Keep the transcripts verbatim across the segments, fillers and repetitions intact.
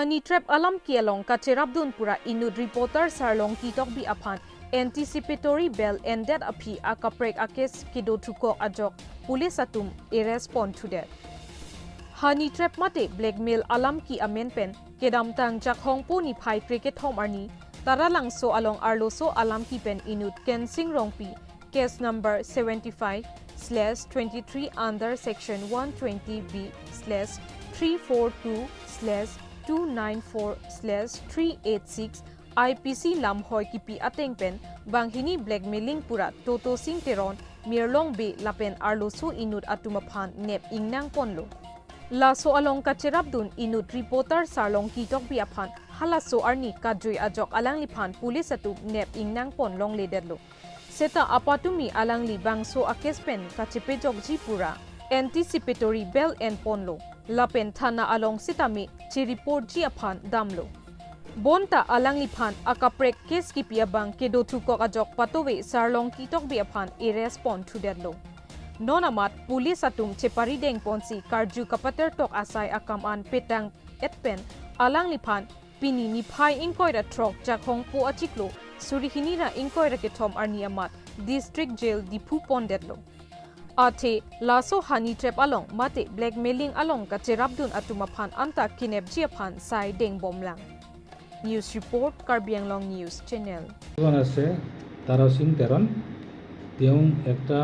Honey trap alam ke along kacherapdun pura inut reporter Sarlongki Tokbi aphan anticipatory bail endet aphi akaprek a-case kedothukok ajok police atum arrest pon thudet. Honey trap mate blackmail alam ke amen pen kedamtang Jakhongpo niphai krekethom arni Taralangso along arloso alam ke pen inut Kensing Rongpi, case number seventy-five slash twenty-three under section one twenty B slash three four two slash two nine four slash three eight six I P C lamhoi kipi ateng pen banghini blackmailing pura Toto Sing Teron, Mirlong Bey lapen arloso inut atum aphan nep ingnang ponlo. Laso along kacherapdun inut reporter Sarlongki Tokbi aphan halaso arni kajui ajok alangliphan police atum nep ingnang pon longledetlo. Seta apatumi alangli bangso a-case pen kachepejokji pura anticipatory bail en ponlo. Lapen thana along sitame chereportji aphan damlo. Bonta alangliphan akaprek case kipi abang kedothukok ajok patove Sarlongki Tokbi aphan arrest pon thudetlo. Non amat police atum cheparideng ponsi karju kapatertok asai akam an petang et pen alangliphan pini niphai ingkoi ra throk Jakhongpo achiklo suri hini ra ingkoi ra kethom arni amat District Jail Diphu pondetlo. Athe laso honey trap along mate blackmailing along kacherapdun atum aphan anta kenepji aphan sai dengbomlang. News report, Karbi Anglong News Channel. এজন আছে তাৰা সিং তেৰণ, তেওঁ একটা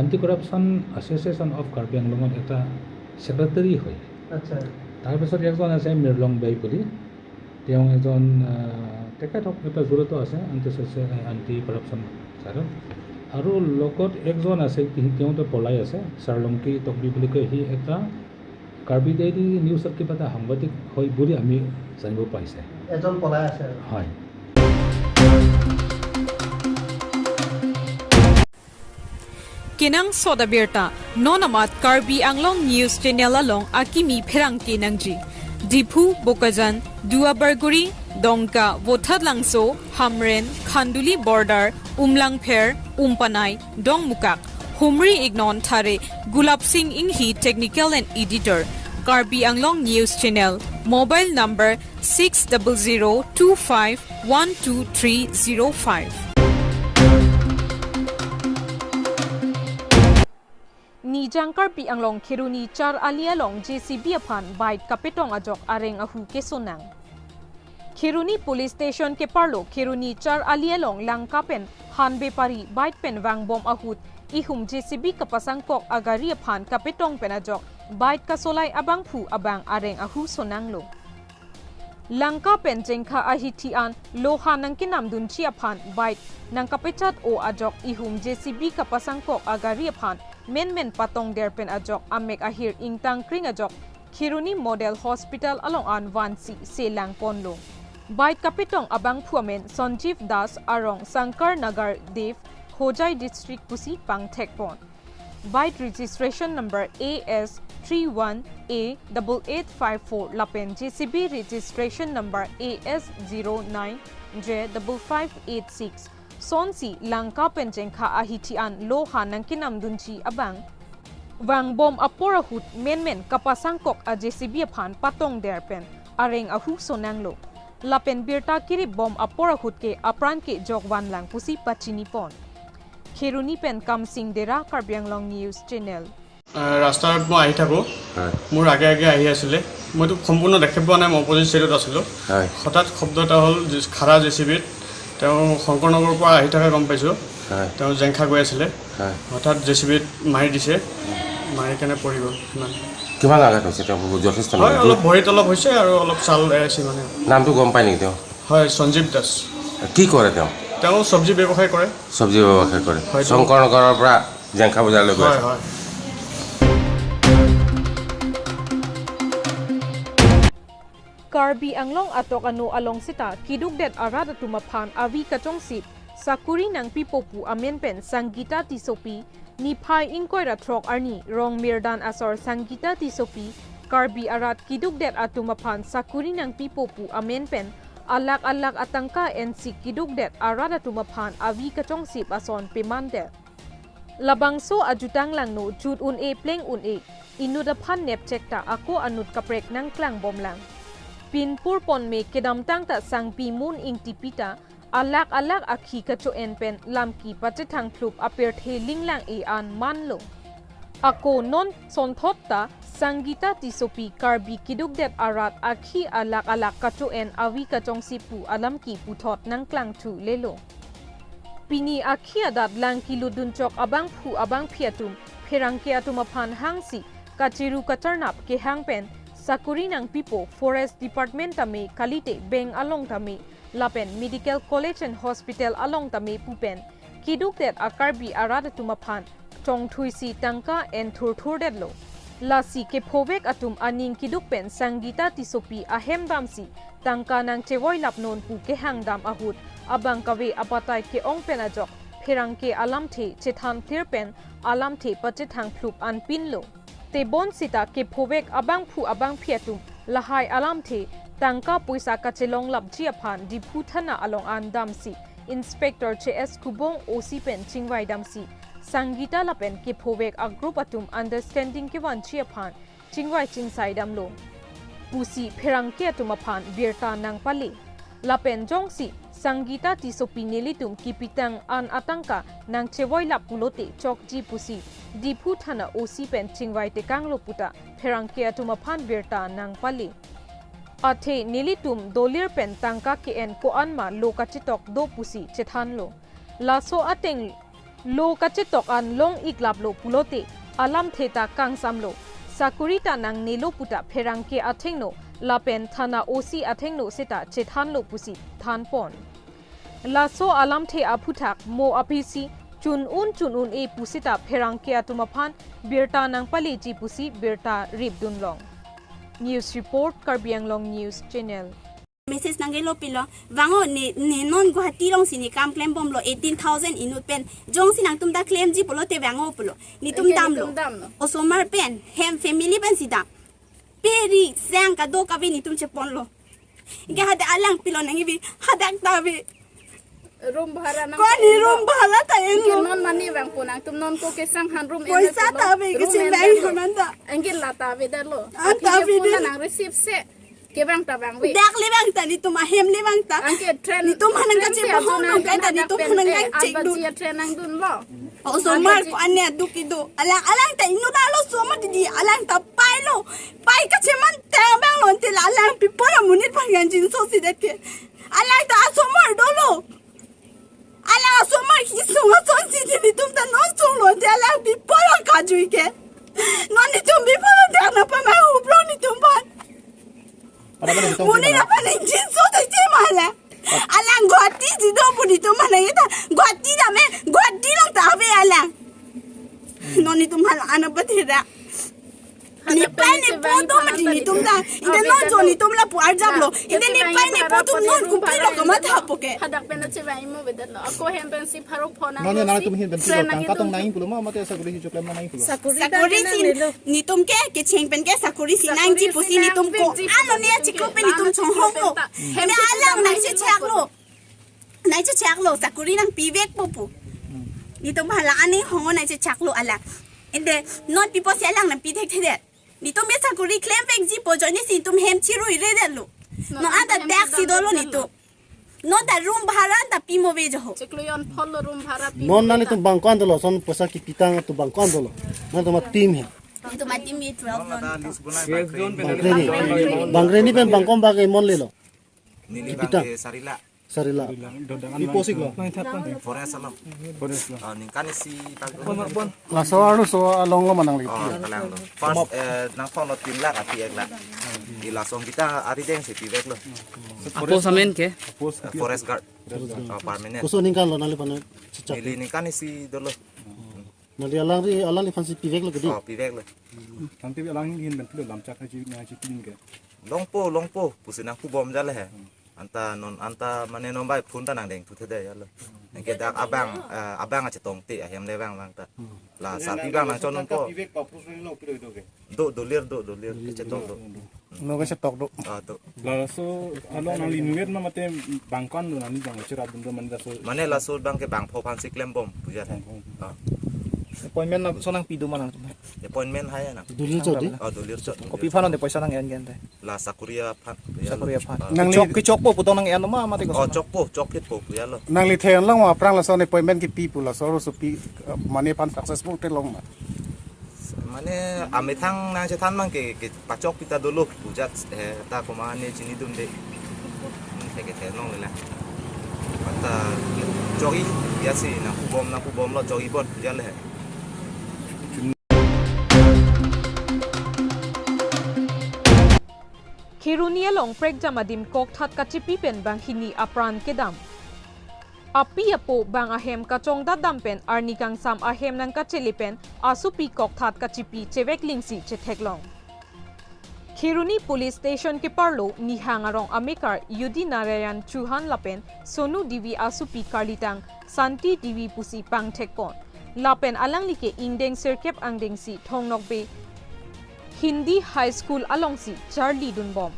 anti corruption association of Karbi আংলঙত এটা ছেক্ৰেটাৰী হয়। আচ্ছা। তাৰপিছত একজন আছে মিৰলং বেই বুলি, তেওঁ এজন, আহ, তেখেত এটা জড়িত আছে এণ্টি ছ'চিয়েল, এণ্টি কৰাপশ্যন ছাইডত। আৰু লগত একজন আছে, তি-, তেওঁ তো পলাই আছে, চাৰলংকি তকবি বুলি কয়, সি এটা কাৰ্বি ডেইলি নিউজত কিবা এটা সাংবাদিক হয় বুলি আমি জানিব পাৰিছে। এজন পলাই আছে আৰু। হয়। Kenangsot abirta, non amat Karbi Anglong News Channel along akimi pherangke nangji. Diphu, Bokajan, Duarbagori, Dongka, Voithalangso, Hamren, Khanduli border, Umlangpher, Umpanai, Dongmukak, humri iknon thare, Gulab Sing Inghi technical and editor, Karbi Anglong News Channel, mobile number six double zero two five one two three zero five. Nijang Karbi Anglong Kheroni Char Ali along J C B aphan bike kapetong ajok areng ahu kesonang. Kheroni Police Station keparlo Kheroni Char Ali along Langka pen han bepari bike pen vangbom ahut ihum J C B kapasangkok agari aphan kapetong pen ajok bike kasolai abangphu abang areng ahu sonanglo. Langka pen Jengkha ahithi an loha nangkenamdunji aphan bike nangkapechat-o ajok ihum J C B kapasangkok agari aphan menmen patongder pen ajok amek ahir ingtangkring ajok Kheroni Model Hospital along an vansi selang ponlo. Bike kapetong abangphu amen Sanjeev Das, arong Shankar Nagar Dev, Hojai District pusi pangthek pon. Bike registration number A S three one A double eight five four lapen J C B registration number A S zero nine J double five eight six. Sonsi Langka pen Jengkha ahithi an loha nangkenamdunji abang vangbom apor ahut menmen kapasangkok a J C B aphan patongder pen areng ahu sonanglo. Lapen birta kiripbom apor ahut ke apran kejok vanlang pusi pachini pon. Kheroni pen Kamsing Dera, Karbi Anglong News Channel. আহ, ৰাস্তাত মই আহি থাকোঁ। হয়। মোৰ আগে আগে আহি আছিলে। মইতো সম্পূৰ্ণ দেখি পোৱা নাই, মই অপজিট ছাইডত আছিলোঁ। হয়। হঠাৎ শব্দ এটা হ'ল, জে-, খাৰা জে চি বিত। তেওঁ শংকৰনগৰৰ পৰা আহি থকা গম পাইছোঁ। হয়। তেওঁ জেংখা গৈ আছিলে। হয়। হঠাৎ জে চি বিত মাৰি দিছে, মাৰি কেনে পৰি গ'ল। ইমান। কিমান আঘাত হৈছে তেওঁ? যথেষ্ট হয়, লাগে। অলপ ভৰিত অলপ হৈছে আৰু অলপ ছাল এৰাইছে মানে। নামটো গম পায় নেকি তেওঁ? হয়, সঞ্জীৱ দাস। কি কৰে তেওঁ? তেওঁ চব্জি ব্যৱসায় কৰে। চব্জি ব্যৱসায় কৰে। হয়, তেওঁ শংকৰনগৰৰ পৰা জেংখা বজাৰলৈ গৈ হয়, আছে। হয়। Karbi Anglong atok ano along seta kidukdet arat atum aphan avi kachongsi sakuri nangpipo pu amen pen Sangeeta Tissopi, niphai ingkoi ra throk arni Rongmirdan asor Sangeeta Tissopi, Karbi arat kidukdet atum aphan sakuri nangpipo pu amen pen alak alak atangka ensi kidukdet arat atum aphan avi kachongsi ason pemandet. Labangso ajutang langno jut un-e pleng un-e, inut aphan nepchek ta ako anut kaprek nangklangbomlang. pinpur ponme kedamtang ta Sangpi Mun Ingtipi ta alak alak akhi kacho-en pen lamki pachethang phlup apirthe linglang-e an manlo. Ako non sonthot ta Sangeeta Tissopi Karbi kedukdet arat akhi alak alak kacho-en avi kachongsi pu alamki puthot nangklangthu lelo. Pini akhi adat lang kelutdunchok abangphu abangphi atum pherangke atum aphan hangsi kachiru kacharnap kehang pen sakori nangpipo Forest Department tame kalite bank along tame lapen Medical College and Hospital along tame pu pen kedukdet a Karbi arat atum aphan chongthuisi tangka enthurthurdetlo. Lasi kephovek atum aning keduk pen Sangeeta Tissopi ahem damsi tangka nangchevoilap non pu kehang dam ahut abang kave abatai ke-ong pen ajok pherangke alamthe chethan thir pen alamthe pachethang phlup anpinlo. Tebon sita kephovek abangphu abangphi atum lahai alamthe tangka poisa kachelonglapji aphan Diphu thana along an damsi Inspector J S Kubong O C pen chingvai damsi Sangeeta lapen kephovek a group atum understanding kevanji aphan chingvai chingsai damlo pusi pherangke atum aphan birta nangpale. Lapen jongsi Sangeeta Tissopi nelitum kipitang an atangka nangchevoilap pulote chokji pusi Diphu thana O C pen chingvai tekanglo puta pherangke atum aphan birta nangpale. Athe nelitum dolir pen tangka ke-en ko-an ma lo kachetok do pusi chethanlo. Laso ateng lo kachetok an long-iklaplo pulote alamthe ta kangsamlo. Sakori ta nangnelo puta pherangke athengno lapen thana O C athengno seta chethanlo pusi thanpon. Laso alamthe aphuthak mo aphisi chun-un chun-un-e pusita pherangke atum aphan birta nangpaleji pusi birta ripdunlong. News report, Karbi Anglong News Channel. Message nangkelo pilo, vang-o ne, ne non Guwahati alongsi ne kam klembomlo eighteen thousand inut pen. Jongsi nangtum ta klemji pulote vang-o pulo. Netum, anke damlo. Netum damlo. Osomar pen, hem family pensi dam. Pe ri sang kadokave netum cheponlo. Anke hadak alang pilo nangkebi, hadak ta ave. Room bhara nang. Ko-an room bhara ta enlo. Anke non mane vangpo nangtum, non ko kesang han room enlo. Poisa ta ave, room kecheng enlo. Vang haman ta. Anke la ta avedetlo. Ah, ta avedetlo. Aphi ke phone nang receive se. Kevang ta vangve. Dak le vang ta, netum ahem le vang ta. Anke train, netum hanang train kache si bohong ajo nang nang kai ta, hadak netum pen hanang te, kachek abat dun. Ji train nangdunlo. Osomar ko-an ne aduk kedo. Alang, alang ta inut alo osomar didi, alang ta pailo. Pai kacheman tang abang lo ante la alang people amonit aphan kangjinso si det ke. Alang ta osomar dolo. Alang osomar kesung asonsi netum ta non sunglo ante alang people akajui ke. Non netum people ante nangpamahuplo netum aphan. Pada pada netum monit aphan kangjinso ta che ma la. Alang Guwahati si do pu netum aphan nang-e ta. Guwahati dam e, Guwahati along ta ave alang. Non netum aphan ana patera. Nepei nepo atum mati netum ta. Ante non jo netum lapu arjaplo. Ante nepei nepo atum non kopi lo kamathapo ke. Hadak pen chevang imo avedetlo. Ako hem pensi pharo phone nang. Non ya nang tum hin pensi lo tangka tong nang pulo ma mate sakori si choklem nang pulo. Sakori si netum ke kecheng pen ke sakori si nangji pusi netum ko. Ano ne chiklo pen netum chonghonglo. Ante alang nangchechaklo. Nangchechaklo, sakori nangpivekpo pu. Netum hala aning hong nangchechaklo alang. Ante non pipo si alang nangpi thekthedet. Netum ke sakori klemvekji pu ajoine si netum hem chiruiredetlo. Non anta dak si dolo netum. Non ta room bhara anta pimo ave jo ho. Chiklo jon phonlo room bhara pi. Non nang netum bang ko-an dolo, son poisa kipitang atum bang ko-an dolo. Nangtum ateam he. Netum ateam he twelve jon. Bang Reni. Bang Reni pen bang ko-an bak e mon lelo. Neli kipitang. Bang ke Sarila. Sarila. Pi posik lo? Forest along. Forest lo. Oh, ningkan isi pag- Laso arloso along lo manang lagi. Oh, kalang lo. First, eh, nangthon lo tin lakh api ek lakh. Di lason kita arideng si piveklo. Apo samen ke? Eh, forest guard. Oh, permanent. Koso ningkan lo nangliphan chechak? Neli ningkan isi dolo. Nangli alangli, alangliphan si piveklo ke di? Oh, piveklo. Tangte alang hin ben pilo lamchak haji, haji pin ke. Longpo, longpo, pusi nangpubom jale he. Anta non, anta mane non bai phone ta nangdengthu thede ya lo. Anke dak abang, eh, abang achetong te ahem le vang vang ta. La sapi bang nangchon non po. Pivek pa pusi lo pilo do ke. Do, dolir, do, dolir, kachetong do. No kachetok do. Ah, do. Laso along nangli nuet ma mate bang ko-an do nangli bang cherap dun do mane laso. Mane laso bang ke bangpho aphan si klembom pu ja the. Bangpho. Ah. Appointment lason nangpi do ma nangtum? Appointment hai nang. Duli chot di? Oh, duli chot. Kopi aphan ante poisa nang-en ke ante? La sakuri aphan. Sakuri aphan. Ah. Nangli chok, kechokpo pu tong nang-en ma mati ko? Oh, chokpo, chokpo pu ya lo. Nangli theklong ma aphrang lason appointment kepi pu laso arloso pi, eh, mane aphan successful theklong ma? Mane amethang nangchethan abang ke, ke pachok pita dolo pu jat, eh, ta komat ne chinidunde. Hmm, ke theklongle la. Pata chok-i ya si nangpubom, nangpubom lo chok-i bon pu ya le. Kheroni along prekjam adim kokthat kachipi pen banghini apran kedam. Api apo bang ahem kachongdat dam pen arni kangsam ahem nangkachele pen asopi kokthat kachipi chevek lingsi chetheklong. Kheroni Police Station keparlo Nihang arong amekar Yudi Narayan Chauhan lapen Sonu Devi asopi karlitang Santi Devi pusi pangthekpon. Lapen alangli ke ingdeng sirkep angdengsi Thong Nokbe Hindi High School alongsi charlidunbom.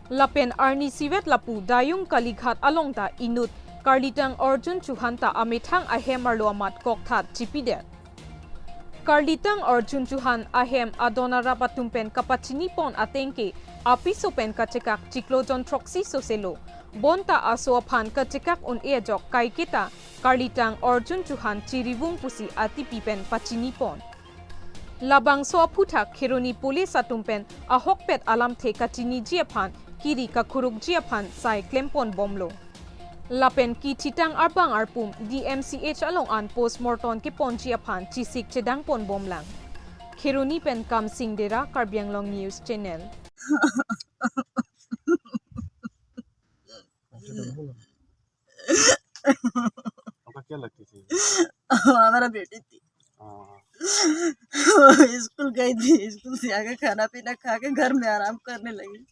Lapen arni isivet lapu Dayung Kalighat along ta inut karlitang Arjun Chauhan ta amethang ahem arlo amat kokthat chipidet. Karlitang Arjun Chauhan ahem adon arap atum pen kapachinipon ateng ke apiso pen kachekak chiklo jon throksi soselo. Bonta aso aphan kachekak un-e ajok kaiketa karlitang Arjun Chauhan chirivung pusi atipi pen pachinipon. Labangso aphuthak Kheroni Police atum pen ahokpet alamthe kachiniji aphan kiri kakhurukji aphan sai klemponbomlo. Lapen kithitang abang arpum D M C H along an postmortem keponji aphan chisik chedangponbomlang. Kheroni pen Kamsing Dera, Karbi Anglong News Channel. आपका क्या लगती थी? हमारा बेटी थी। हाँ। वो स्कूल गई थी, स्कूल से आके खाना पीना खा के घर में आराम करने लगी।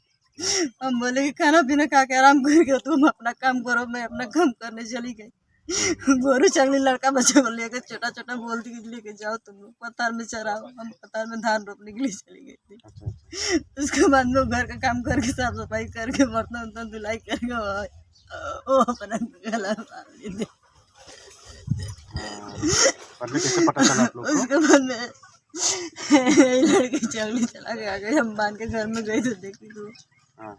हम बोले कि खाना पीना खा के आराम करेगी तो तुम अपना काम करो, मैं अपना काम करने चली गई। गोरू चंगली लड़का बच्चा को लेके छोटा छोटा बोल के लेके जाओ तुम लोग पथार में चराओ, हम पथार में धान रोपने के लिए चली गई थी। अच्छा, अच्छा। उसके बाद में वो घर का काम करके साफ सफाई करके बर्तन उर्तन धुलाई करके वो, वो अपना गला मार ली थी। हाँ, बाद में कैसे पता चला आप लोग को? उसके बाद में ये लड़की चंगली चला गया, गई, हम बांध के घर में गई तो देखी तो हाँ।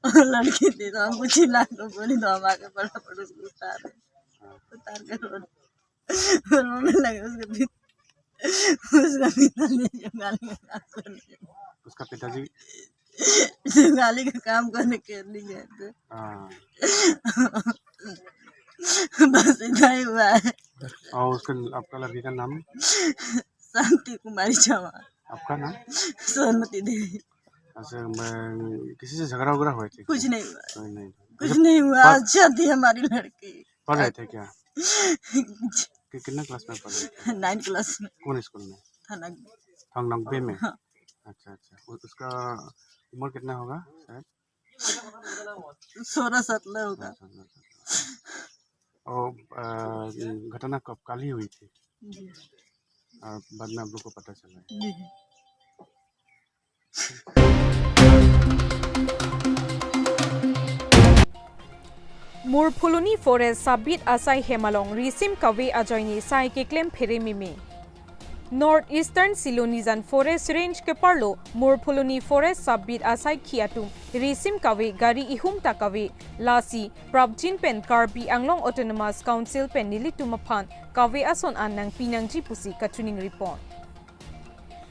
और लड़की थी तो हमको चिल्ला के बोली तो हम आके फटाफट उसको उतार रहे। हाँ। उतार के रोड, रोने लगे। उसके पिता, उसका पिता ने जो गाली का काम करने, उसका पिताजी जो गाली का काम करने के लिए गए थे। हाँ। बस इतना ही हुआ है। और उसका, आपका लड़की का नाम? शांति कुमारी चौहान। आपका नाम? सरमती देवी। अच्छा, मैं, किसी से झगड़ा वगैरह हुए थे क्या? कुछ नहीं हुआ। नहीं, नहीं। कुछ अच्छा, नहीं हुआ, पढ़- अच्छा थी हमारी लड़की। पढ़ रहे थे क्या? कि-, कितना क्लास में पढ़ रहे थे? नाइन क्लास में। कौन स्कूल में? थाना। थाना नकबे में? हाँ। अच्छा, अच्छा। उ-, उसका उम्र कितना होगा शायद? सोलह सत्रह होगा। अच्छा, अच्छा, अच्छा। और, अ, घटना कब, कल ही हुई थी? जी। और बाद में आप लोग को पता चला है? जी। Murphuloni Forest sub-beat asai hem along risim kave ajoine sai keklem phere meme. North Eastern Silonijan Forest Range keparlo Murphuloni Forest sub-beat asai khi atum risim kave gari ihum ta kave, lasi prapjin pen Karbi Anglong Autonomous Council pen nelitum aphan kave ason an nangpi nangji pusi kachiningripon.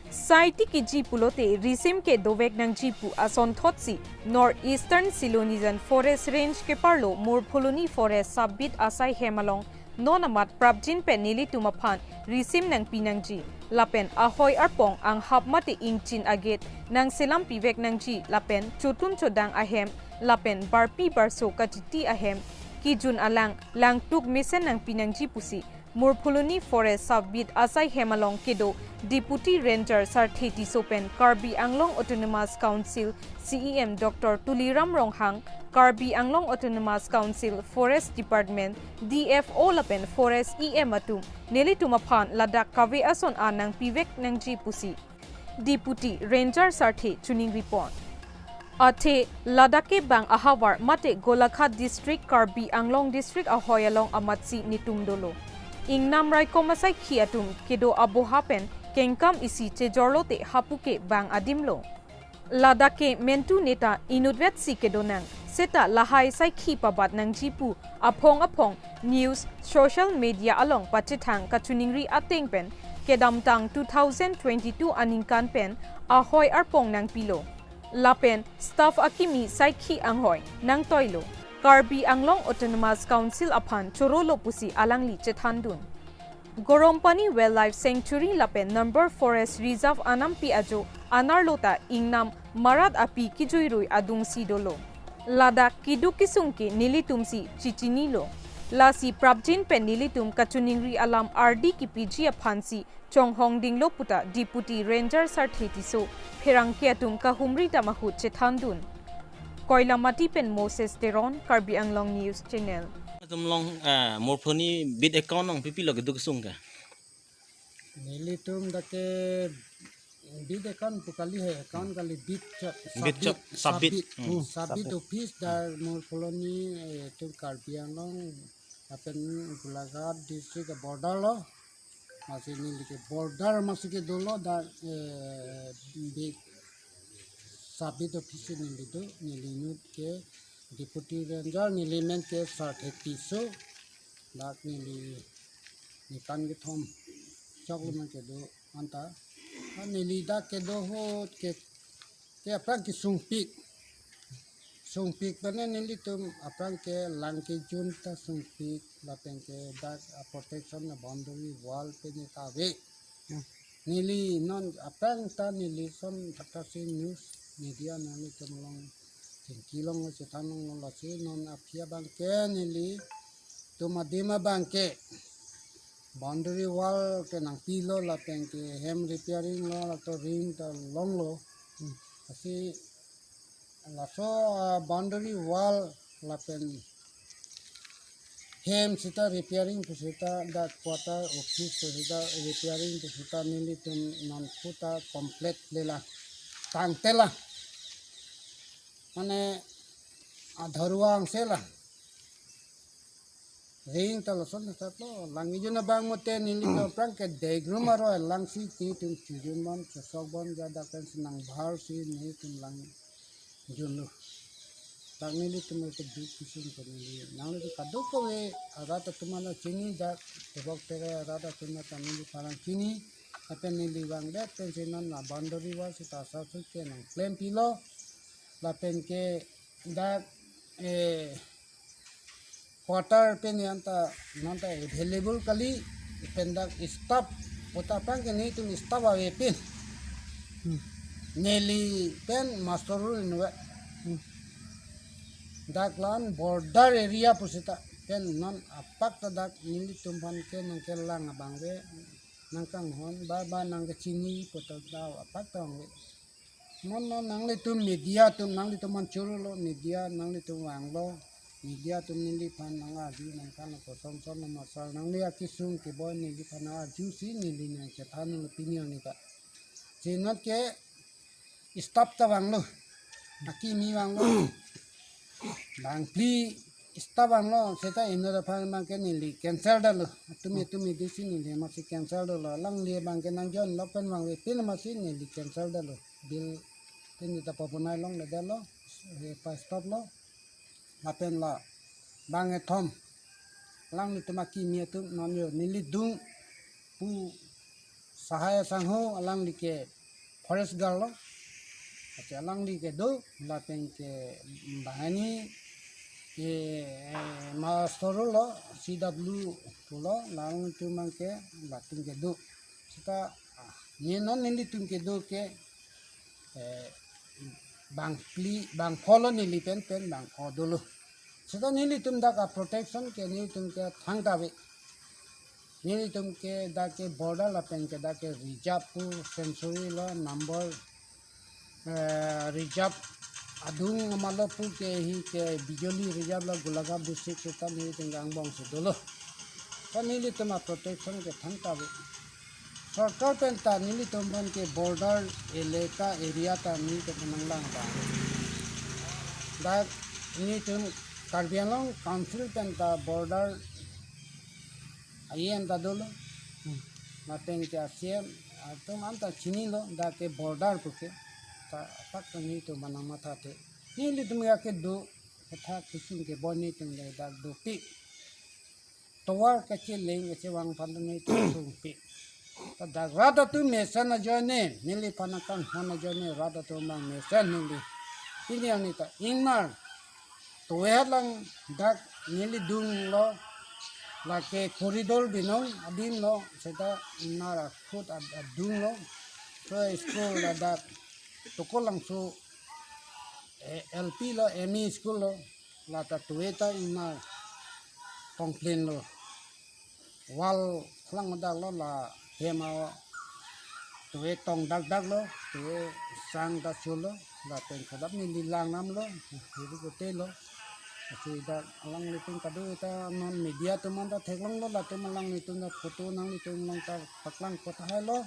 Sai tikiji pulote risim ke dovek nangji pu asonthotsi North Eastern Silonijan Forest Range keparlo Murphuloni Forest sub-beat asai hem along non amat prapjin pen nelitum aphan risim nangpi nangji. Lapen ahoi arpong anghap mate ingchin agate nangselam pivek nangji lapen chotun chodang ahem lapen barpi barso kachiti ahem kijun alang langtuk mesen nangpi nangji pusi Murphuloni Forest sub-beat asai hem along kedo Deputy Ranger Sarthe Tisso pen Karbi Anglong Autonomous Council C E M Doctor Tuliram Ronghang, Karbi Anglong Autonomous Council Forest Department D F O lapen Forest E M atum nelitum aphan ladak kave ason an nangpivek nangji pusi Deputy Ranger Sarthe chiningripon. Athe ladak ke bang ahavar mate Golaghat District, Karbi Anglong District ahoi along amatsi netum dolo. Ingnam raikom asaikhi atum kedo aboha pen kengkam isi chejorlote hapu ke bang adimlo. Ladak ke mentu neta inutvetsi kedonang, seta lahai saikhi pabat nangji pu aphong aphong news, social media along pachethang kachiningri ateng pen kedamtang two thousand twenty-two aningkan pen ahoi arpong nangpilo. Lapen staff akimi saikhi anghoi nangtoilo. Karbi Anglong Autonomous Council aphan chorolo pusi alangli chethandun. Gorompani Wildlife Sanctuary lapen Nambor Forest Reserve anampi ajo anerlo ta ingnam marat api kijuirui adungsi dolo. Ladak keduk kesung ke nelitumsi chichinilo. Lasi prapjin pen nelitum kachiningri alam ardi kepiji aphansi chonghongdinglo puta Deputy Ranger Sarthe Tisso pherangke atum kahumri dam ahut chethandun. Koilamati pen Moses Teron, Karbi Anglong News Channel. Atum along, ah, Morphoni beat account along pipilo keduk kesung ke? Nelitum dak ke beat account pu kali he, account kali beat chot, Beat sub-beat, chot, sub-beat. Sub-beat. Hmm. Sub-beat Sub-beat. Office dak Morphoni, eh, itum Karbi Anglong lapen Golaghat district border lo. Amatsi neli ke border amatsi kedolo dak, eh, beat sub-beat office neli do, neli inut ke Deputy Ranger, neli men ke Sarthe Tisso, dak neli ningkan kethom choklo men kedo anta. Ah, neli dak kedo ahut ke, ke aphrang kesungpik. Sungpik pen nelitum aphrang ke lang kejun ta sungpik, lapen ke dak, ah, protection na boundary wall pen ta ave. Hmm. Neli non aphrang ta neli son thakthak si news media nanglitum along chingki longlo, chethan longlo, lasi non aphi abang ke nelitum adim abang ke boundary wall ke nangpilo lapen ke hem repairing lo, lato ring ta longlo. Hmm. Lasi laso, ah, boundary wall lapen hem seta repairing pu seta, dak quarter office pu seta repairing pu seta nelitum non puta complete lela, tangtela. Mane adharuang sela. Ring ta lason sat lo, lang kejun abang mote nelitum aphrang ke degrum aroi langsi nelitum chijun bom, chosok bom, ja dak pen si nangbhar si nelitum lang junlo. Dak nelitum keduk kesung ke neli. Nanglitum kadokave arat atum aphan chini, dak tebok tere arat atum aphan neli parang chini. Lapen neli vangdet pensi non la boundary wall seta asapso ke nangklempilo. Lapen ke dak, eh, quarter pen anta non ta available kali, pen dak staff, kota aphrang ke nelitum staff ave pin. Hmm. Neli pen master rule inve. Hmm. Dak la-an border area pu seta pen non apak ta dak nelitum aphan ke nangkelang abang ave, nangkanghon, ba ba nangkechini pu ta dak apak ta ave. Non non nanglitum media atum, nanglitum aphan chorolo, media nanglitum vanglo, media atum neliphan nangarju nangkan koson son lo masal nangli akesung keboi neliphan nangarju si neli nangchethan lo pini arni ta. Chenot ke staff ta vanglo, akimi vanglo, bangphli staff vanglo, seta inut aphan abang ke neli cancel detlo. Atum atum edi si neli amatsi cancel detlo. Alangli abang ke nangjon lok pen vangve pin amatsi neli cancel detlo. Bill pen ta papunai longle detlo. He pa stop lo. Lapen la bang kethom, alanglitum akimi atum non yo neli dung pu sahai asangho, alangli ke forest guard lo. Ache alangli kedo, lapen ke banghini, eh, master lo, C W pulo, alangtum abang ke latum kedo. Seta, ah, ne non nelitum kedo ke, eh, bangphli, bangpho lo neli pen pen bangpho dolo. Seta nelitum dak a protection ke nelitum ke thangta ave. Nelitum ke dak ke border lapen ke dak ke reserve pu sanctuary lo number, eh, reserve adung amalo pu ke hi ke Bijoli reserve lo Golaghat district seta nelitum ke angbong si dolo. Seta nelitum a protection ke thangta ave. Sorkar pen ta nelitum aphan ke border elaka area ta nelitum aphan nanglang ta. Dak nelitum Karbi Anglong Council pen ta border ayen ta dolo. Hmm. Lapen ke a C M atum anta chinilo, dak ke border puke. Ta, tak ta nelitum manang matha te. Nelitum ya kedo, kethak kesung kebon nelitum le dak dopik. Tovar kacheleng kachevang aphan nelitum sungpik. Ta dak rat atum mesen ajoine, neliphan akanghon ajoine, rat atum abang mesen neli. Pini arni ta ingmar. Tovar lang dak neli dunglo, lake corridor binong adim lo, seta ingmar akhut ad-, adunglo. So school ladak Tokolangso, eh, L P lo, M E school lo, lata tovar ta ingmar tongplen lo. Wall klang dak lo, la hem a tovar tong dak dak lo, tovar sang ta chulo, lapen kadap neli lang nam lo, hiri kote lo. Asi dak alanglitum kado ta non media atum anta theklonglo, latum alanglitum ta photo nanglitum along ta paklang kota hai lo.